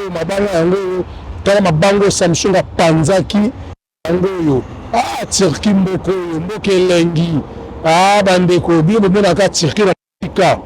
oyo, mabanga yango oyo, tala mabanga oyo Samsung apanzaki yango oyo. Ah, Turquie, mboka oyo, mboka elengi. Ah, bandeko, bino bomonaka Turquie na tika.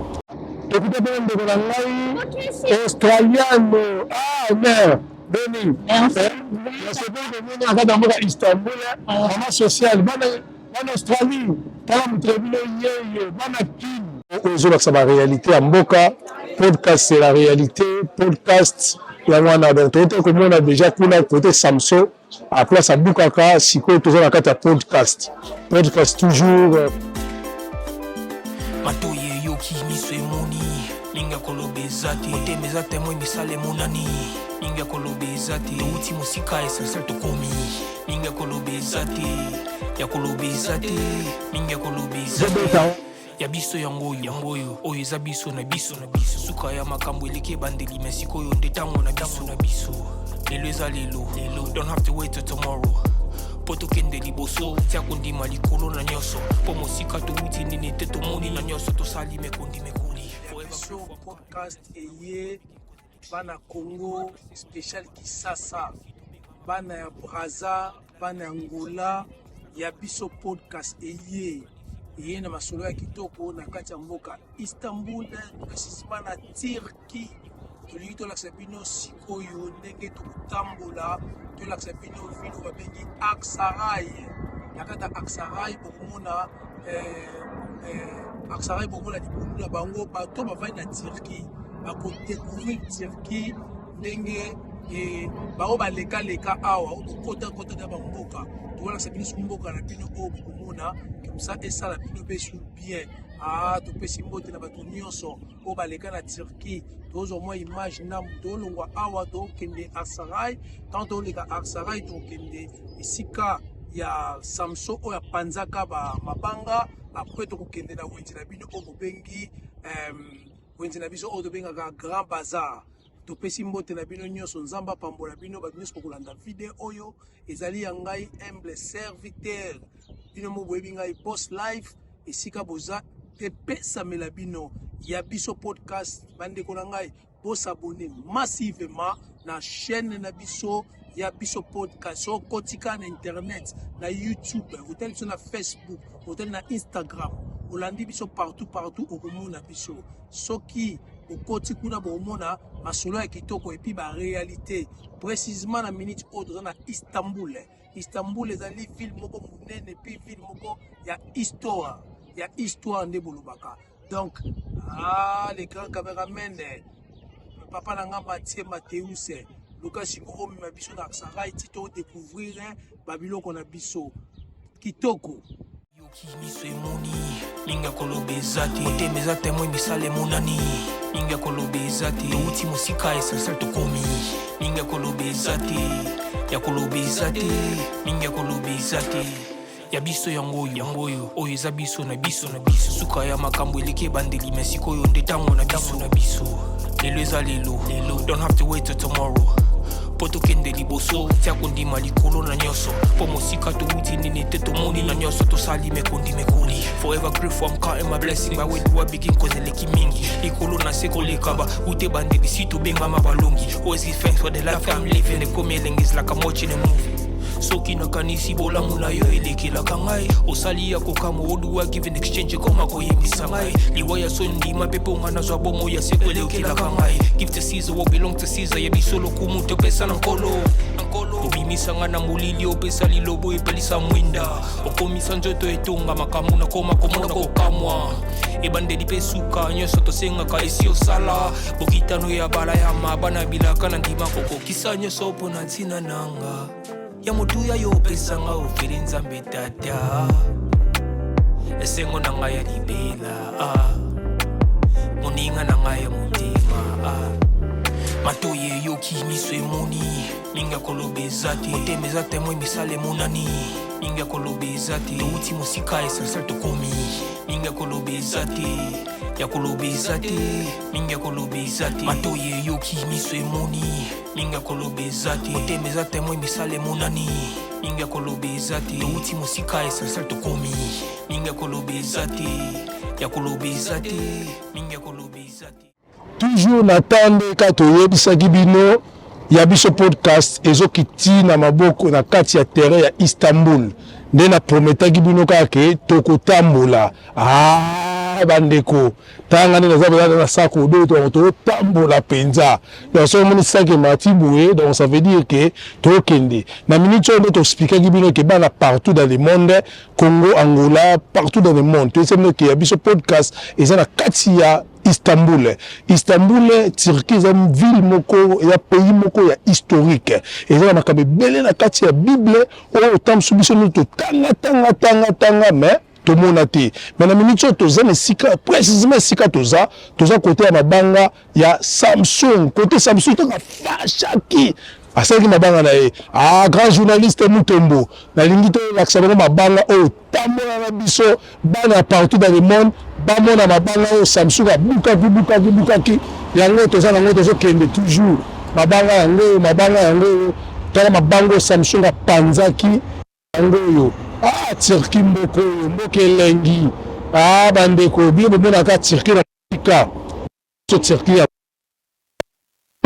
Tokuta mpe ndeko na ngai australiano. Ah, mère boni, nasepeli komona na kati ya mboka Istanbul, mama sociale. Bana, bana Australie, tala moto na bino yeye, bana Kin. Oyo ezolakisa baréalité ya mboka. Podcast, c'est la réalité. Podcast yango wana. Donc toyoti komona déjà kuna côté Samson à place abukaka. Sikoyo toza na kati ya podcast. Podcast toujours. Matoyi eyoki, miso emoni, mingi ya koloba eza te. Motema eza témoin, misala emonani, mingi ya koloba eza te. Touti mosika, essentiel tokomi, mingi ya koloba eza te, ya koloba eza te, mingi ya koloba eza te. Ya biso yango oyo, yango oyo, oyo eza biso na biso na biso. Suka ya makambo eleki ebandeli, me sikoyo nde ntango na biso na biso. Lelo eza lelo lelo, don't have to wait till tomorrow mpo tokende liboso. Tia kondima likolo na nyonso, mpo mosika towuti, nini te tomoni na nyonso tosali, mekondi mekoli. Biso podcast eye, bana Congo, spécial Kisasa, bana ya Braza, bana ya Ngola, ya biso podcast eye, eye na masolo ya kitoko na kati ya mboka Istanbul, précisement na Turquie. Tolingi tolakisa bino sikoyo ndenge tokotambola, tolakisa bino ville oyo babengi Aksaray. Na kati ya Aksaray bokomona Aksaray, bokomona libulu na bango. Bato bavandi na Turquie bakodécouvrir Turquie ndenge bango balekaleka awa. Oyo bokotakota na bamboka, tokolakisa bino soki mboka na bino oyo bokomona comme esala bino mpe su bien. Ah, topesi mbote na bato nyonso oyo baleka na Turquie. Tozwa mwa image ndambu. Tolongwa awa, tokende Aksaray. Ntango toleka Aksaray, tokende esika ya Samson oyo apanzaka mabanga. Après tokokende na wenze na bino oyo bobengi wenze na biso oyo tobengaka Grand Bazar. Topesi mbote na bino nyonso. Nzambe apambola bino, bato nyonso bokolanda video oyo. Ezali ya ngai humble serviteur, bino mo boyebi ngai, Boss Live. Esika boza, epesamela bino ya biso podcast. Bandeko na ngai, bos'abonner massivement na chaîne na biso ya biso podcast. So okotika na internet, na YouTube, otali biso na Facebook, otali na Instagram, olandi biso partout partout, okomona biso. Soki okoti kuna, bokomona masolo ya kitoko et puis baréalité. Précisement na minute oyo toza na Istanbul. Istanbul ezali ville moko monene et puis ville moko ya histoire, ya histoire nde bolobaka. Donc, ah, les grands cameramen, papa na nga Mathieu Mateus, luka sikoyo omema biso na Aksaray ti todécouvrir babiloko na biso kitoko. Yoki, miso emoni, mingi ya koloba eza te. Motema eza témoin, misala emonani, mingi ya koloba eza te. Touti mosika, essentiel tokomi, mingi ya koloba eza te, ya koloba eza te, mingi ya koloba eza te. Ya biso yango oyo, yango oyo, oyo eza biso na biso na biso. Suka ya makambo eleki ebandeli, me sikoyo nde ntango na biso na biso. Lelo eza lelo lelo, don't have to wait till tomorrow mpo tokende liboso. Tia kondima likolo na nyonso, mpo mosika towuti, nini te tomoni na nyonso tosali, mekondi mekoli. Forever grateful, I'm counting my blessing. By where do I begin? Cause eleki mingi, likolo na se koleka ba ute bandeli si tobengama balongi. Always give thanks for the life I'm living. Ekomi elengi, is like I'm watching a movie. Soki nakanisi bolamu na yo elekelaka ngai, osali ya kokamwa. Oduwa give in exchange, ekoma koyebisa ngai liwa ya so ndima mpe mponga nazwa bomo ya seko elekelaka ngai. Give to Caesar what belong to Caesar. Ya biso lokumu topesa na Nkolo. Obimisanga na molili, opesa lilobo, epelisa mwinda, okomisa nzoto etonga makambo nakoma komona kokamwa. Ebandeli mpe suka, nyonso tosengaka esi osala. Bokitano ya bala ya mabana bilaka na ndima kokokisa nyonso mpo na ntina nanga ya motuya yo opesanga ofeli. Nzambe Tata, esengo na ngai ya libela, ah. Moninga na ngai ya motema, ah. Matoyi eyoki, miso emoni, mingi ya koloba eza te. Motema eza témoin, misala emonani, mingi ya koloba eza te. Touti mosika, essentiel tokomi, mingi ya koloba eza te, ya koloba eza te, mingi ya koloba eza te. Matoyi eyoki, miso emoni, mingi ya koloba eza te. Motema eza témoin, misala emonani, mingi ya koloba eza te. Touti mosika, essentiel tokomi, mingi ya koloba eza te, ya koloba eza te, mingi ya koloba eza te. Toujours na temps nde ka toyebisaki bino. Ya biso podcast ezokiti na maboko na kati ya terrain ya Istanbul. Nde na prometaki bino kaka ke tokotambola. Ah bandeko, tanga nde naza penza na sac au dos, donc totambola penza. Donc soki omoni sac emati boye, donc ça veut dire que tokende. Na minute oyo nde to expliquaki bino ke bana partout dans le monde, Congo, Angola, partout dans le monde. Toyebisa bino ke ya biso podcast eza na kati ya Istanbul. Istanbul, Turquie eza ville moko ya pays moko ya historique. Eza na makambo ebele na kati ya Bible oyo otambusu biso nde totanga tanga tanga tanga mais tomona te. Mais na minute oyo toza na esika précisément esika toza, toza kote ya mabanga ya Samsung. Kote Samsung toka fashaki asalaki mabanga na ye. Ah, grand journaliste Mutombo, nalingi tolakisa bango mabanga oyo tambola na biso bana partout dans le monde bamona mabanga oyo Samsung abukaki bukaki bukaki yango toza nango tozokende toujours mabanga yango oyo mabanga yango oyo tala mabanga oyo Samsung apanzaki yango oyo ah Turquie mboka oyo mboka elengi ah bandeko bino bomonaka Turquie na tika so Turquie ya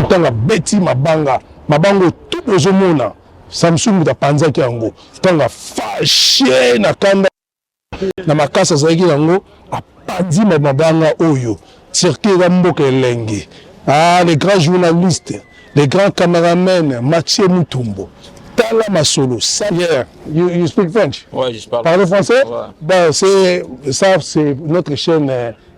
ntango abeti mabanga mabanga oyo tu bozomona Samsung moto apanzaki yango ntango afashe na kanda na makasi azalaki yango apanzi mabanga oyo. Turquie eza mboka elengi. Ah, les grands journalistes, les grands cameramen, Mathieu Mutombo. Tala masolo. Yeah. You speak French? Ouais, je parle. Parlez français? Ouais. Bon, c'est ça, c'est notre chaîne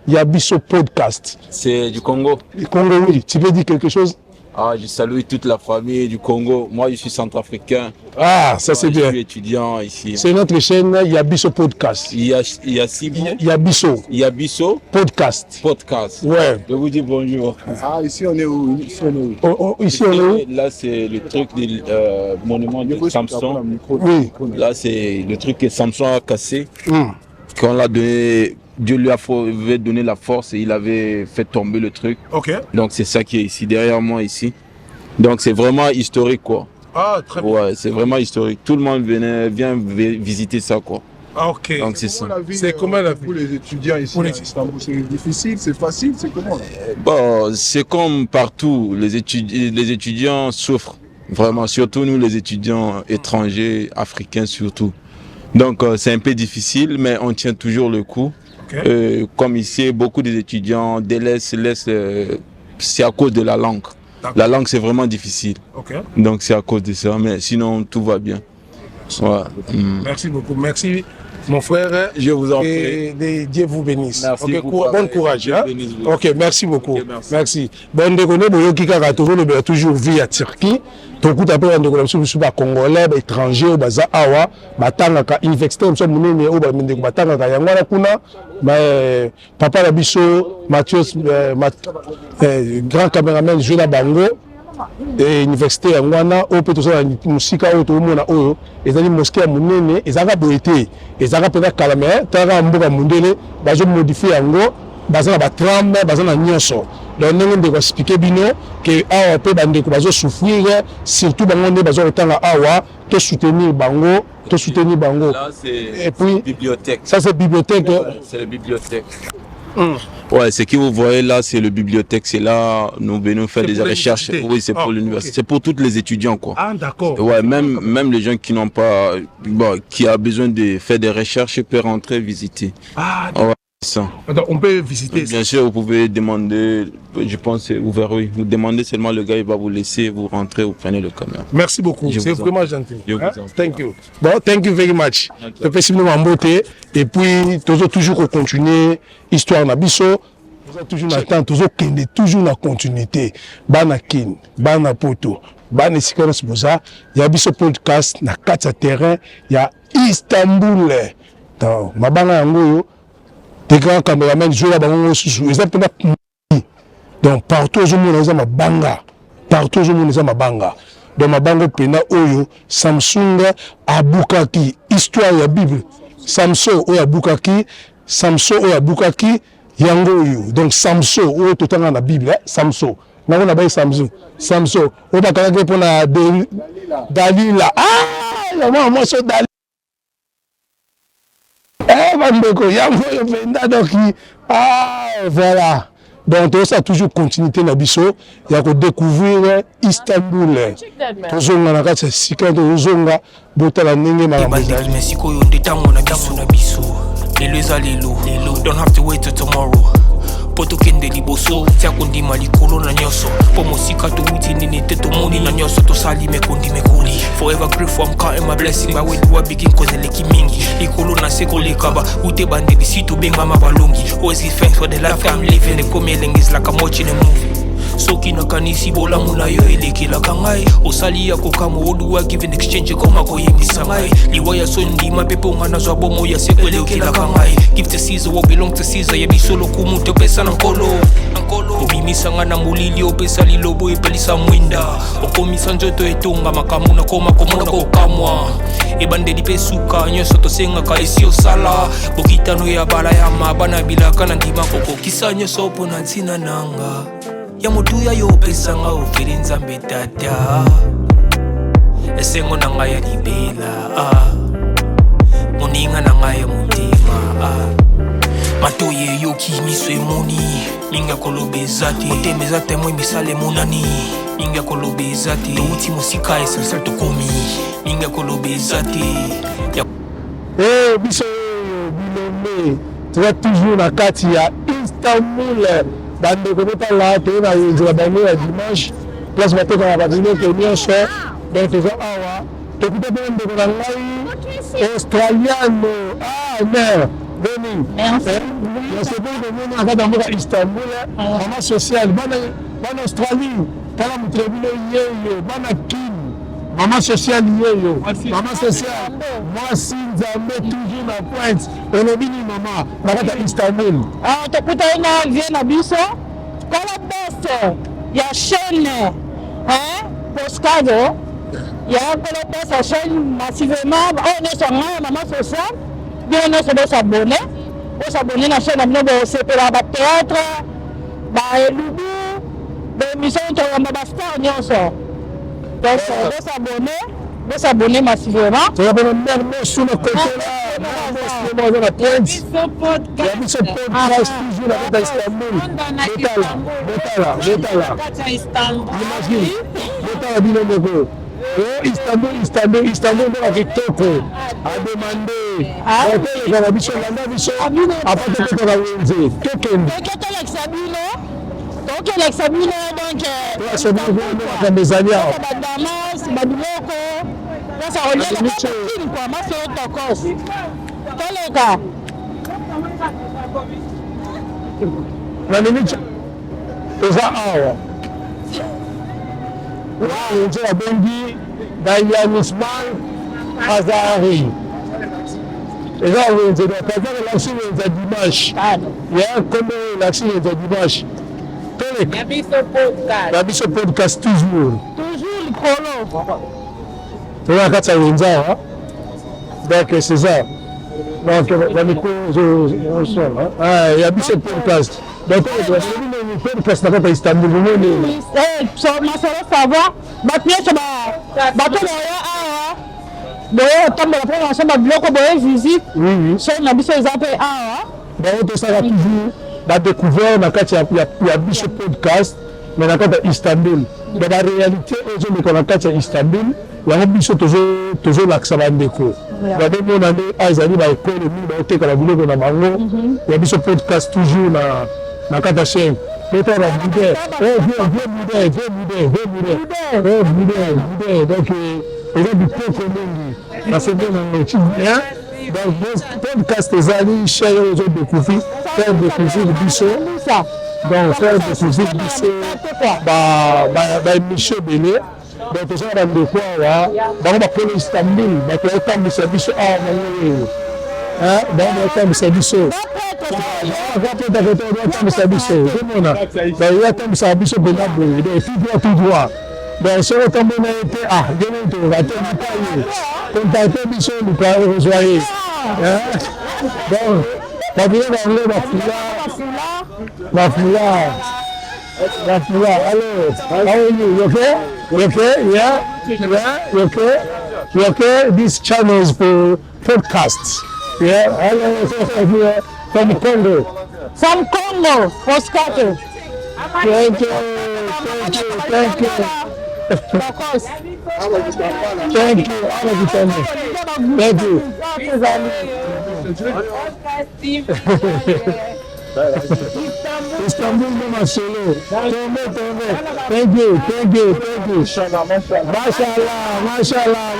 Yabiso Podcast. C'est du Congo. Du Congo, oui. Tu veux dire quelque chose? Ah, je salue toute la famille du Congo. Moi, je suis centrafricain. Ah, ça c'est bien. Je suis étudiant ici. C'est notre chaîne Yabiso Podcast. Yabiso. Yabiso Podcast. Podcast. Ouais. Je vous dis bonjour. Ah, ici on est où? Ici on est où? Oh, oh, ici on est où? Là, c'est le truc du monument de Samson. Oui. Là, c'est le truc que Samson a cassé. Quand on l'a donné, Dieu lui avait donné la force et il avait fait tomber le truc. Ok. Donc c'est ça qui est ici, derrière moi ici. Donc c'est vraiment historique, quoi. Ah, très bien. Ouais, c'est vraiment historique. Tout le monde vient visiter ça, quoi. Ah, ok. Donc c'est ça. C'est comment la vie pour les étudiants ici pour les à Istanbul? C'est difficile, c'est facile, c'est comment là? Bon, c'est comme partout. Les étudiants souffrent vraiment, surtout nous les étudiants étrangers, africains surtout. Donc c'est un peu difficile, mais on tient toujours le coup. Okay. Comme ici, beaucoup des étudiants délaissent, c'est à cause de la langue. La langue, c'est vraiment difficile. Okay. Donc c'est à cause de ça, mais sinon tout va bien. Ouais. Merci beaucoup, merci mon frère. Je vous en prie. Et Dieu vous bénisse. Merci. Okay, beaucoup, bon courage. Dieu hein? bénisse vous. Ok, merci beaucoup. Okay, merci. Merci. Bon ndeko boyoki kaka tozolobela toujours vie ya Turquie. Tokuta mpe bandeko na biso biso bacongolais baétranger oyo baza awa batangaka université na biso monene oyo bandeko batangaka yango wana kuna. Papa na biso Mathieu, grand cameraman joue na bango université yango wana oyo mpe toza na mosika oyo tokomona oyo ezali mosquée ya monene ezalaka boye te, ezalaka mpenza kala, mais talaka mboka mondele bazomodifie yango, baza na batram, baza na nyonso. Donc ndenge ndeko expliqué bino ke awa mpe bandeko bazosouffrir, surtout bango nde baza kotanga awa, tosoutenir bango, tosoutenir bango. Là, c'est Et puis, bibliothèque. Ça c'est bibliothèque. C'est la bibliothèque. Ouais, ce que vous voyez là, c'est le bibliothèque. C'est là, nous venons faire des recherches. Oui, c'est pour l'université. Okay. C'est pour tous les étudiants, quoi. Ah, d'accord. Ouais, même les gens qui n'ont pas, bon, qui a besoin de faire des recherches, peuvent rentrer visiter. Ah, ouais, ça. Donc, on peut visiter. Bien sûr, vous pouvez demander, je pense c'est ouvert, oui. Vous demandez seulement le gars, il va vous laisser, vous rentrez, vous prenez le camion. Merci beaucoup, c'est vraiment gentil. Hein? Thank you. Bon, thank you very much. Topesi bino mambote et puis tozo toujours continuer histoire na biso. Toza toujours na temps, tozokende toujours na continuité. Bana Kin, bana Poto, bana esika nyonso boza, ya biso podcast na kati ya terrain ya Istanbul. Donc, mabanga yango oyo te grand cameraman jouer bango mosusu eza mpenza. Donc partout ozomona eza mabanga, partout ozomona eza mabanga. Donc mabanga mpena oyo Samsung abukaki, histoire ya Bible, Samson oyo abukaki, Samson oyo abukaki yango oyo. Donc Samson oyo totanga na Bible, Samson nango na bai Samson, Samson oyo bakangaki mpona Dalila. Ah, ya mwana mwasi oyo Dalila. Eh bandeko yango oyo mpenza. Donc ah, voilà. Donc tozosala toujours continuité na biso ya kodécouvrir Istanbul. Tozonga na kati ya sika, tozonga botala ndenge makambo ezali. Me sikoyo nde ntango na biso na biso, lelo eza lelo lelo, don't have to wait till tomorrow mpo tokende liboso. Tia kondima likolo na nyonso, mpo mosika towuti nini te, tomoni na nyonso tosali mekondi mekoli. Forever grateful, I'm counting my blessing by where do I begin, cause eleki mingi likolo na se koleka ba ute bandeli si tobengama balongi. Always give thanks for the life I'm living. Ekomi elengi, is like I'm watching a movie. Soki nakanisi bolamu na yo elekelaka ngai, osali ya kokamwa. What do I give in exchange? Ekoma koyembisa ngai liwa ya so ndima mpe mpo nga nazwa bomo ya seko elekelaka ngai. Give to Caesar what belong to Caesar. Ya biso lokumu topesa na Nkolo. Obimisa nga na molili, opesa lilobo, epelisa mwinda, okomisa nzoto etonga makambo nakoma komona kokamwa. Ebandeli mpe suka, nyonso tosengaka esi osala. Bokitano ya bala ya mabana bilaka na ndima kokokisa nyonso mpo na ntina nanga ya motuya yo opesanga ofeli. Nzambe Tata, esengo na ngai ya libela, ah. Moninga na ngai ya motema, ah. Matoi eyoki, miso emoni, mingi ya koloba eza te. Motema eza témoin, misala emonani, mingi ya koloba eza te. Touti mosika, essentiel tokomi, mingi ya koloba eza te ya Eh, biso oyo bilombe toza toujours na kati ya Istanbul. Bandeko, botala, toye na wenze na bango ya dimanche, place batekaka babiloko nyonso. Donc toza awa, tokuta mpe ndeko na ngai australiano. Ah, mare boni? Nasepeli komona na kati ya mboka Istanbul mama sociale. Bana, bana Australie, tala moto na bino yeyo. Bana Kin, mama sociale yeyo, mama sociale mwasi Nzambe, toujours na pointe. Olobi nini, mama, na kati ya Istanbul? Ah, tokutani na vie na biso kolo boss ya chaîne, hein, postcard ya kolo boss ya chaîne. Massivement oyo nyonso ngai mama sociale, bino nyonso bosabone, bosabone na chaîne na bino. Bosepela bathéâtre, baelubu, baémission, toyamba bastar nyonso. Donc bosabone, bosabone massivement. Toza mpona mare mosu na kotola aza na pointe ya biso podcast, toujours na kati ya Istanbul. Botala, botala, botala, imagine, botala bino moko. O Istanbul, Istanbul, Istanbul, mboka kitoko ademande. Otoleka na biso, landa biso apa tokotaka wenze, tokende. Tokotolakisa bino, tokolakisa bino donc. Tolakisa bino makambo ezali awa. Badamas, babiloko sasa oliakini kwa masolo tokos, toleka. Na minute toza awa wenze babengi Dayanisman Azari, eza wenze. Donc aza elakisi wenze ya dimanche, ya kombo oyo elakisi wenze ya dimanche. Toleka na biso podcast toujours. Toujours likolo. Toza na kati ya wenze awa. Donc c'est ça, donc bamikro ya biso podcast. Donc podcast na kati ya Istanbul, bomoni. Masolo, ça va. Bato nyonso, bato boya awa, boye otambola mpo na babiloko, boye visite chaîne na biso eza mpe awa. Bango tosala toujours badécouvert na kati ya biso podcast, mais na kati ya Istanbul. Donc baréalité oyo ezoleka na kati ya Istanbul, yango biso tozolakisa bandeko. Babomona nde a ezali baekole mingi baoteka babiloko na bango. Ya biso podcast toujours na kati ya chaîne. Botala baboudin, vieux boudin, vieux boudin, vieux boudin, boudin, boudin. Donc eza bitoko mingi nasepeli nango. Donc podcast ezali chaîne oyo ozodécouvrir, faire découvrir biso, donc faire découvrir biso baémission ebele. Donc toza na bandeko awa, bango bakolo Istanbul, bato baotambwisa biso awa, bango oyo bango baotambwisa biso, batambwisa biso, ozomona atambwisaka biso mpena boye. Donc tout droit, tout droit. Donc soki otamboli na ye te, ah, ndenge tokoka te, luka ye, contacte biso, luka okozwa ye. Donc babiloko yango, bafula, bafula, bafula. Hello, how are you? You okay? You okay? Yeah, you okay? You okay? This channel is for podcasts. Yeah, hello, here from Congo. From Congo, Moscato. Thank you, thank you, thank you. Thank you, Awa Kitane. Thank you. Istanbul nde masolo. Tombe, tombe. Thank you, thank you, thank you. Mashallah,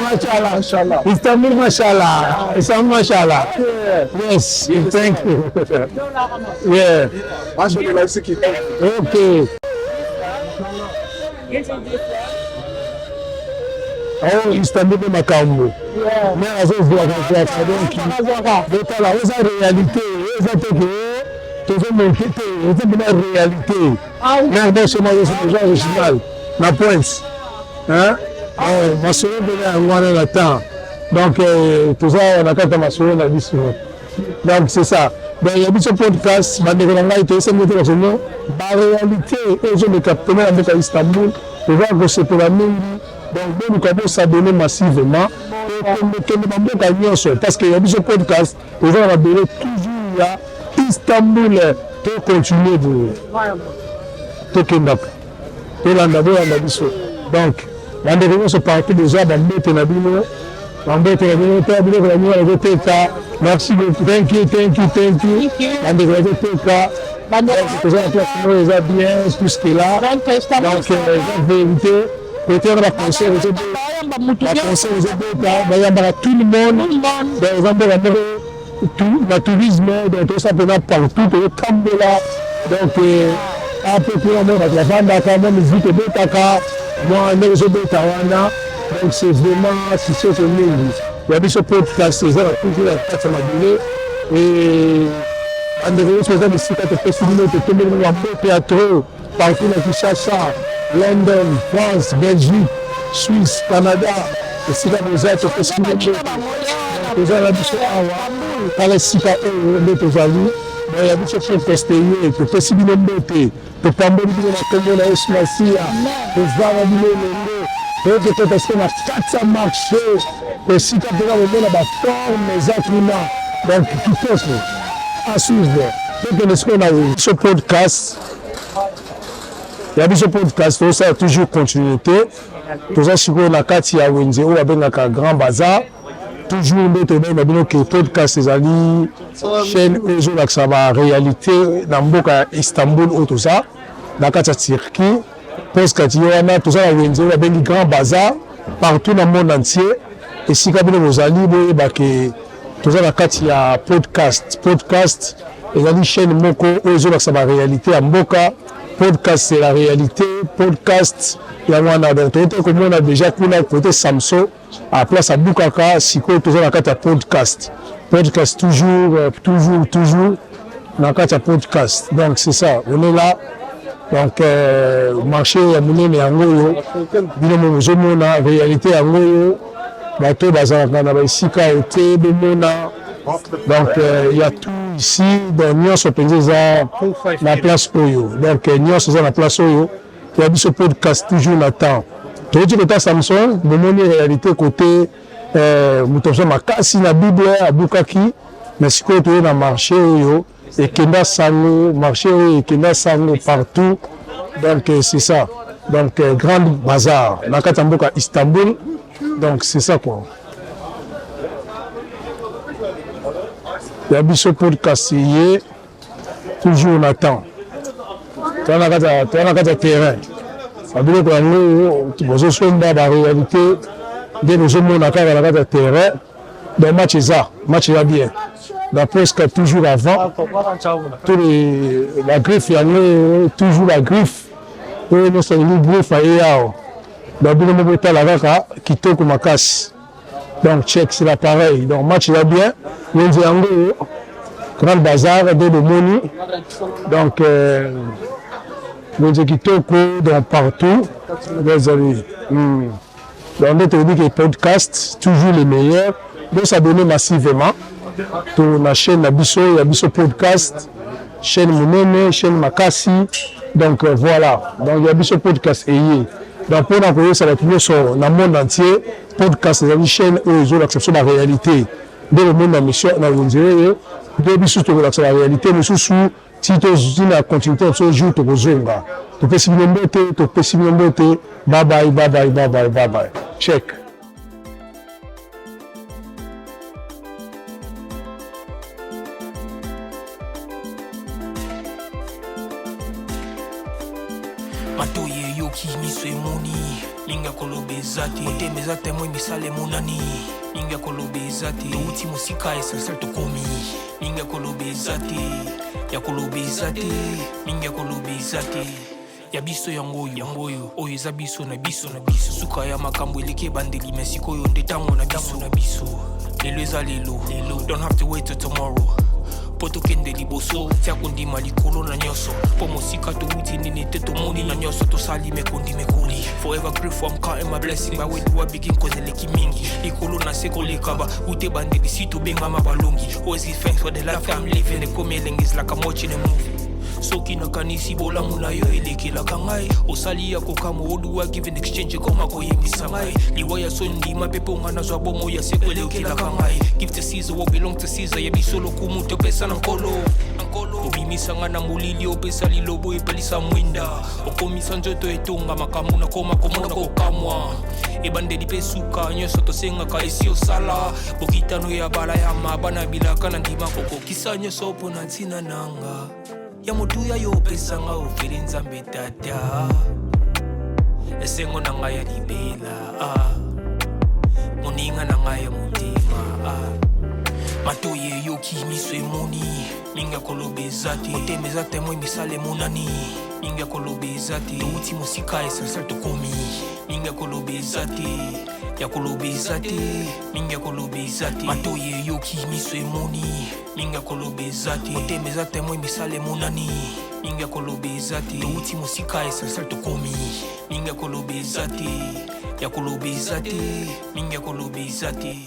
mashallah, mashallah. Istanbul, mashallah. Istanbul, mashallah. Yes, thank you. Yeah. Okay. Oh, Istanbul mpe makambo mare azozwaka zwaka donc botala eza réalité eza te ke tozomonte te eza mpena réalité mare nyonso mazosoja original na pointe masolo mpena yango wana na temps donc euh, toza awa na kati ya masolo na biso. Donc c'est ça. Donc ya biso podcast bandeko na ngai toyesaki te basomo ba réalité oyo ezoleka pene na mboka Istanbul toza kosepela mingi donc boluka bosabone massivement tokende bamboka nyonso parce que ya biso podcast eza na mabele toujours ya Istanbul to continue boye tokendaka tolanda bolanda biso donc bandeko nyonso partout boza bambote na bino bambote na bino to biloko na bino bazoteka merci beaucoup thank you thank you thank you bandeko bazoteka toza na place moko eza bien plus que là donc euh, eza vérité kote wana baconcert baconcert ezobeta bayambaka tout le monde donc eza mboka moko na tourisme donc tosa mpena partout tozotambola donc euh, ape kuna mwa bato bafandaka mwa miziki ebetaka mwa ndenge ezobeta wana donc c'est vraiment sisoko mingi ya biso podcast eza na toujours ya kati ya mabele e bandeko nyonso eza bisika topesi bino totombeli bino bambote ya trop partout na Kinshasa, London, France, Belgique, Suisse, Canada, esika boza topesi bino mbote. Toza na biso awa tala esika oyo nde tozali ya biso podcast ye topesi bino mbote topamboli bino na nkombo na Yesu Masiya toza na bino elongo toyoki ekota sikoyo na kati ya marché esika mpenza komona baforme eza kuna donc kitoko à suivre tokende sikoyo na biso podcast ya biso podcast tozosala toujours continuité toza sikoyo na kati ya wenze oyo babengaka grand bazar toujours nde toyebaki na bino ke podcast ezali chaîne oyo ezolakisa baréalité na mboka ya istanbul oyo toza na kati ya turquie podcast ye wana toza na wenze oyo babengi grand bazar partout na monde entier esika bino bozali boyeba ke Toza na kati ya podcast. Podcast ezali chaîne moko oyo ezolakisa ba réalité ya mboka. Podcast c'est la réalité. Podcast yango wana donc toyete komona déjà kuna côté Samso à place abukaka sikoyo toza na kati ya podcast. Podcast toujours euh, toujours toujours na kati ya podcast. Donc c'est ça, on est là. Donc euh, marché ya monene yango oyo bino bozomona réalité yango oyo bato oyo bazalaka na baesika oyo te bomona donc euh, ya tout ici donc nyonso mpenza eza na place oyo donc euh, nyonso eza na place oyo ya biso podcast toujours na temps toyoti kota samson bomoni réalité kote euh, moto mosusu makasi na bible abukaki mais sikoyo toye na marché oyo ekenda sango marché oyo ekenda sango partout donc euh, c'est ça donc euh, grande bazar na kati ya mboka Istanbul donc c'est ça quoi ya biso podcast ye toujours na temps toza na kati ya terrain babiloko yango bozosomba baréalité nde bozomona kaka na kati ya terrain Donc match eza, match eza bien. La presque toujours avant. Tous les la griffe yango toujours la griffe. Oyo nyonso alingi griffe aye awa. Donc bino moko botala kaka kitoko makasi. Donc check c'est l'appareil. Donc match eza bien. Wenze yango Grand Bazar nde bomoni. Donc euh, wenze kitoko donc partout. Ezali. Hmm. Donc nde tolobi ke podcast toujours le meilleur, bo s'abonner massivement to na chaîne na biso ya biso podcast chaîne monene chaîne makasi donc euh, voilà donc ya biso podcast eye donc mpona koyebisa bato nyonso na monde entier podcast ezali chaîne oyo ezolakisa biso baréalité nde bomoni na mission na wenze oyo nde biso tokolakisa baréalité mosusu. Ti tozwi na continuité na biso jour tokozonga. Topesi bino mbote, topesi bino mbote. Bye bye, bye bye, bye bye, bye bye. Check. Matoyi eyoki, miso emoni, mingi ya koloba eza te. Motema eza temoin, misala emonani, mingi ya koloba eza te. Towuti mosika, essentiel tokomi, mingi ya koloba eza te. Ya koloba eza te, mingi ya koloba eza te. Ya biso yango oyo, yango oyo, oyo eza biso na biso na biso. Suka ya makambo eleki ebandeli, mais sikoyo nde tango na biso na biso. Lelo eza lelo, lelo, don't have to wait till tomorrow. Mpo tokende liboso, tia kondima likolo na nyonso. Mpo mosika towuti nini te tomoni na nyonso tosali mekondi mekoli. Forever grateful, I'm counting my blessing. By where do I begin, cause eleki mingi. Likolo na se koleka ba ute bandeli si tobengama balongi. Always give thanks for the life I'm living. Ekomi elengi is like I'm watching a movie. Soki nakanisi bolamu na yo elekelaka ngai, osali ya kokamwa oduwa give in exchange ekoma koyebisa ngai liwa ya soni ndima mpe mpo ngai nazwa bomoi ya seko elekelaka ngai. Give to Caesar what belong to Caesar, ya biso lokumu topesa na nkolo. Obimisa ngai na molili, opesa lilobo epelisa mwinda, okomisa nzoto etonga makambo nakoma komona kokamwa. Ebandeli mpe suka nyonso tosengaka esi osala bokitano ya balayama bana bilaka na ndima kokokisa nyonso mpo na ntina nanga ya motuya yo opesanga ofeli nzambe tata esengo na ngai ya libela ah. Moninga na ngai ya motema ah. Matoyi eyoki, miso emoni, mingi ya koloba eza te. Motema eza temoin, misala emonani, mingi ya koloba eza te. Towuti mosika, essentiel tokomi, mingi ya koloba eza te. Ya koloba eza te, mingi ya koloba eza te. Matoyi eyoki, miso emoni, mingi ya koloba eza te. Motema eza temoin, misala emonani, mingi ya koloba eza te. Towuti mosika, essentiel tokomi, mingi ya koloba eza te. Ya koloba eza te, mingi ya koloba eza te.